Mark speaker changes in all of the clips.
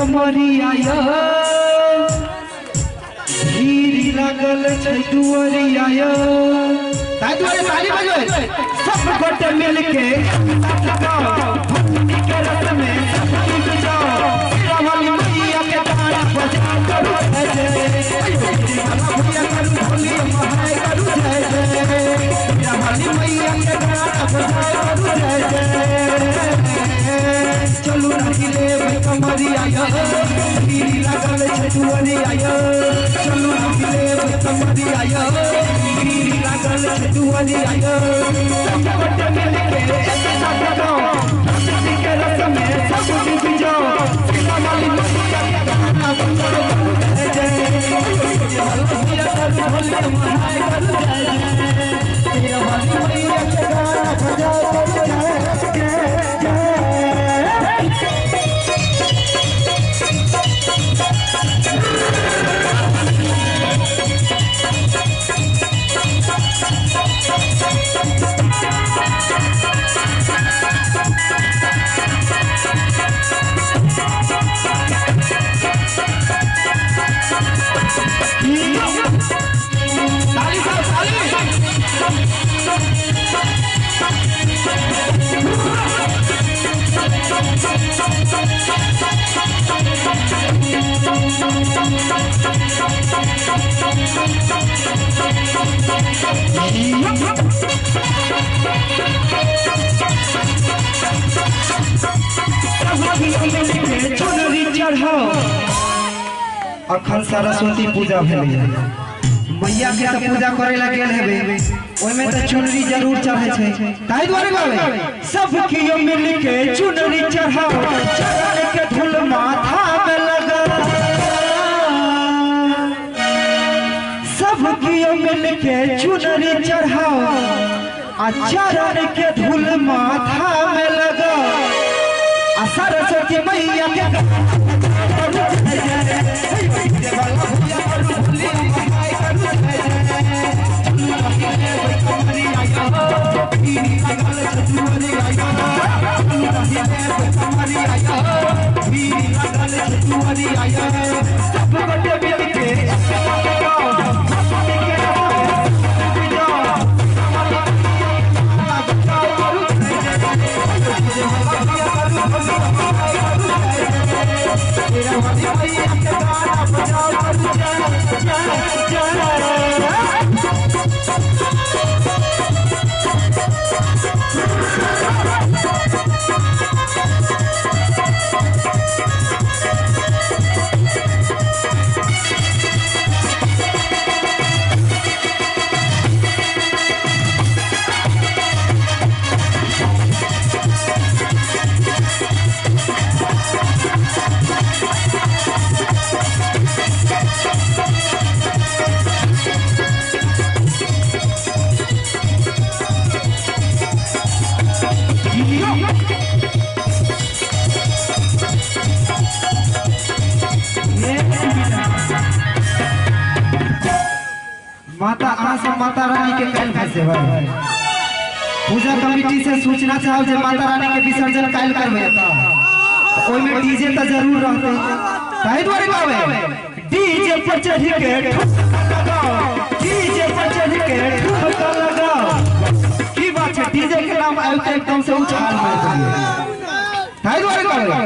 Speaker 1: कमरिया यो, भीड़ लागल छै दुआरिया यो। ताहि दुआरे ताली बजबै सब गोटे मिलके भक्ति के रस में डूब जाओ। शेरा वाली मैया के गाना बजा करू जय जय, भैया करू होली महाय करू जय जय। शेरा वाली मैया के गाना बजा करू जय जय। चलू नहिले कमरिया यो, भीड़ लागल छै दुआरिया यो। चलू नहिले कमरिया यो, भीड़ लागल छै दुआरिया यो। सब गोटे मिलके एक साथ गाओ, भक्ति के रस में सब डूब जाओ। शेरा वाली मैया के गाना बजाओ करू जय जय, भैया करू होली मनाए करू जय जय। शेरा वाली मैया के गाना बजाओ करू जय जय जय। ताली साहब ताली। चुनरी चढ़ाओ। अखन सरस्वती पूजा भेलै, मैया के तो पूजा करे ला गेल हेबे, ओइमे त चुनरी जरूर चढ़ै छै। ताहि दुआरे कहबै सब कियो मिल के चुनरी चढ़ाओ, चरण के धूल माथा में लगा। सब कियो मिल के चुनरी चढ़ाओ, आ चरण के धूल माथा में लगा। आ सरस्वती मैया के सब गोटे मिलके माता अहाँ सब माता रानी के काल्हि भसेबै। पूजा कमिटी से सूचना चाहब जे माता रानी के विसर्जन काल्हि करबै, ओहिमे डीजे तऽ जरूर रहतै। ताहि दुआरे कहबै डीजे पर चढ़ि के ठुमका लगाओ, डीजे पर चढ़ि के ठुमका लगाओ। की बात छै, डीजे के नाम आबिते एकदम से उछाल मारि देलियै। ताहि दुआरे कहबै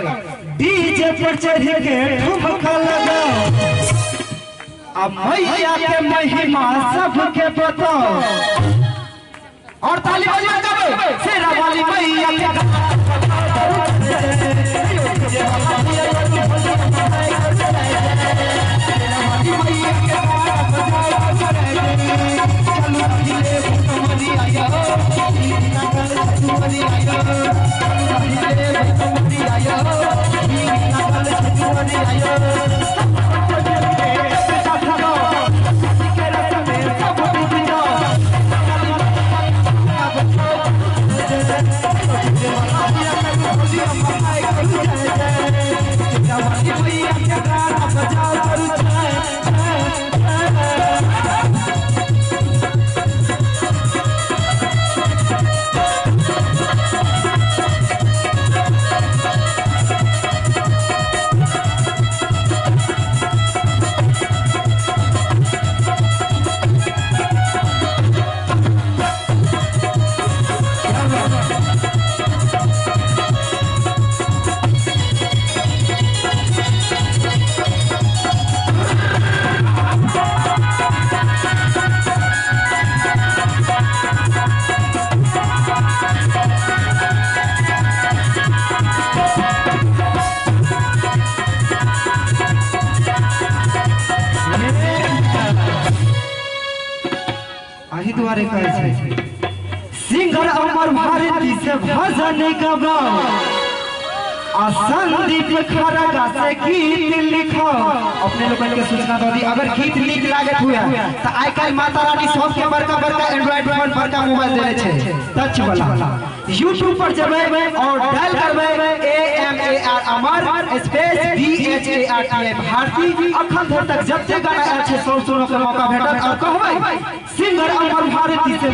Speaker 1: डीजे पर चढ़ि के ठुमका लगाओ, आ मैया के महिमा सबके बताओ। और ताली बजा के शेरा वाली मैया के दुआरे कहै छै सिंगर अमर भारती से भजन गवाओ आ संदीप खरगा से गीत लिखो। अपने लोगन के सूचना दऽ दी, अगर गीत नीक लागत हुए तो आइ काल्हि माता रानी सबके बड़का बड़का एंड्रॉइड फोन बड़का मोबाइल देने छै टच वाला। यूट्यूब पर जेबै और डायल करबै AMAR Amar space BHARTI Bharti. अखन धरि तक जते गाना आयल छै सब सुनऽ के मौका भेटत। और कहबै सिंगर अमर भारती से